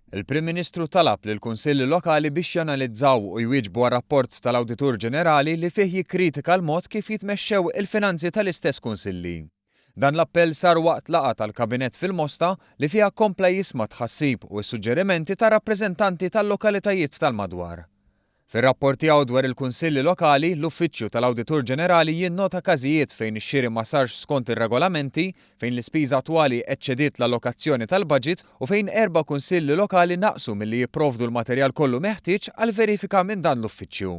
Il-Prim Ministru talab lill-Kunsilli Lokali biex janalizzaw u jwieġbu għar-rapport tal-Awditur Ġenerali li fih jikkritika l-mod kif jitmexxew il-finanzi tal-istess Kunsilli. Dan l-appell sar waqt laqgħa tal-Kabinett fil-Mosta li fiha kompla jisma' t-tħassib u s-suġġerimenti tar-rappreżentanti tal-lokalitajiet tal-madwar. Fir-rapport tiegħu dwar il-Kunsilli Lokali, l-Uffiċċju tal-Awditur Ġenerali jinnota każijiet fejn ix-xiri ma sarx skont ir-regolamenti, fejn l-ispiża attwali eċċediet l-allokazzjoni tal-baġit u fejn erba' Kunsilli Lokali naqsu milli jipprovdu l-materjal kollu meħtieġ għall-verifika minn dan l-Uffiċċju.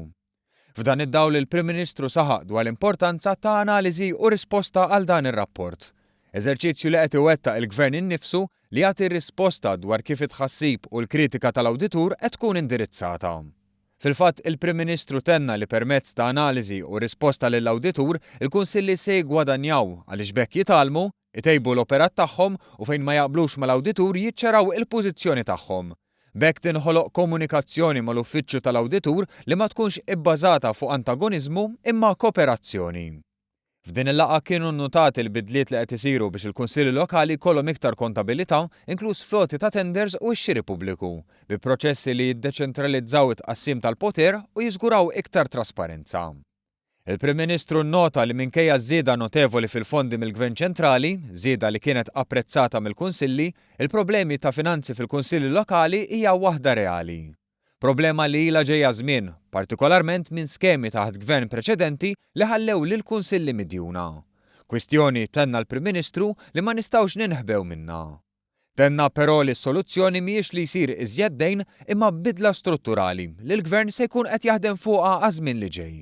F'dan id-dawl il-Prim Ministru saħaq dwar l-importanza ta' analiżi u risposta għal dan ir-rapport. Eżerċizzju li qed iwettaq il-Gvern innifsu li jagħti risposta dwar kif it-tħassib u l-kritika tal-Awditur qed tkun indirizzata. Fil-fatt, il-Prim Ministru tenna li permezz ta' analiżi u risposta lill-Awditur, il-Kunsilli se jiggwadanjaw għaliex b'hekk jitgħallmu, itejbu l-operat tagħhom u fejn ma jaqblux mal-Awditur jiċċaraw il-pożizzjoni tagħhom. B'hekk tinħoloq komunikazzjoni mal-Uffiċċju tal-Awditur li ma tkunx ibbażata fuq antagoniżmu imma koperazzjoni. F'din il-laqgħa kienu nnutati l-bidliet li qed isiru biex il-Kunsilli Lokali jkollhom iktar kontabilità, inkluż fl-għoti ta' tenders u x-xiri pubbliku, bi proċessi li jiddeċentralizzaw it-tqassim tal-poter u jiżguraw iktar trasparenza. Il-Prim Ministru nnota li minkejja ż-żieda notevoli fil-fondi mill-Gvern ċentrali, żieda li kienet apprezzata mill-Kunsilli, il-problemi ta' finanzi fil-Kunsilli Lokali hija waħda reali. Problema li ilha ġejja żmien, partikolarment minn skemi taħt gvern preċedenti li ħallew lill-kunsilli midjuna. Kwistjoni, tenna l-Prim Ministru, li ma nistgħux ninħbew minnha. Tenna però li s-soluzzjoni mhijiex li jsir iżjed dejn imma bidla strutturali li l-gvern se jkun qed jaħdem fuqha għaż-żmien li ġej.